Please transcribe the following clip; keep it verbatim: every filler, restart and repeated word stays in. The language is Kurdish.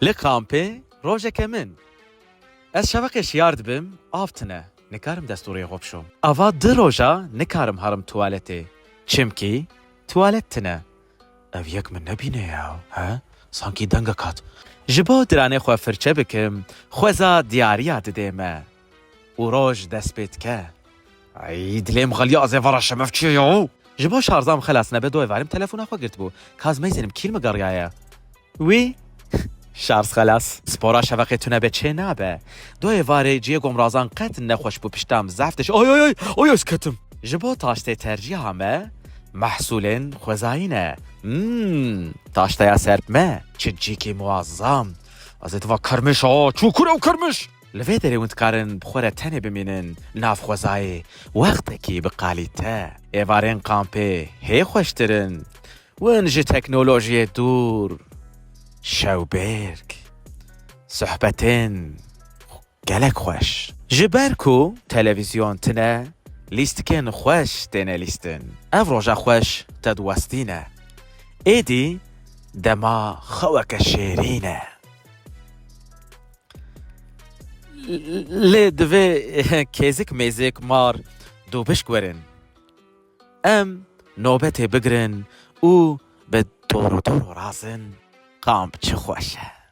Li kampê rojeke min. Ez şeveqê şiyar dibim, av tine. Nikarim dest û rêyê xwe bişom. Ava di roja nikarim herim tuwaletê. Çimkî tuwalet tine. Ev yek min nebîne ya, he? Sankî dengek hat. Ji bo diranê xwe firçe bikim, xweza diyariya didê me. Û roj dest pê dike. Ay, dilê min xeliya, ez ê vara şemev çi ye ya? Ji bo şarzam xelas nebe, doyê varim telefona xwe girtibû. Kaz meyzênim kîr mi geriyaye? Wî? Şarz xelas. Spora şeveqê tune be çê nabe. Doyê varê ciyê gomrazan qet nexweş bû, piştam zaf diş. Oy, oy, oy, oy, oy, ketim. Ji bo taştê tercîha me, mehsûlên xwezayî ne. Hmm, taşteya ser me, çi cîkî muazzam. Ez ê diva kermiş, a, çû kur ew kermiş. Li vê derê hûn dikarin bi xwe re tenê bimînin nav xwezayê, wextekî bi qalîte. Êvarên kampê hê xweştir in. Win ji teknolojiyê dûr, şewbêrk, sohbetên gelek xweş. Ji ber ku televîzyon tine, lîstikên xweş têne lîstin. Ev roja xweş te diwestîne. Êdî dema xeweke şêrîn e. Lê divê kêzik mêzik mar dûbişk werin. Em nobetê bigirin û bi doro doro razin. Kamp çi xweş e.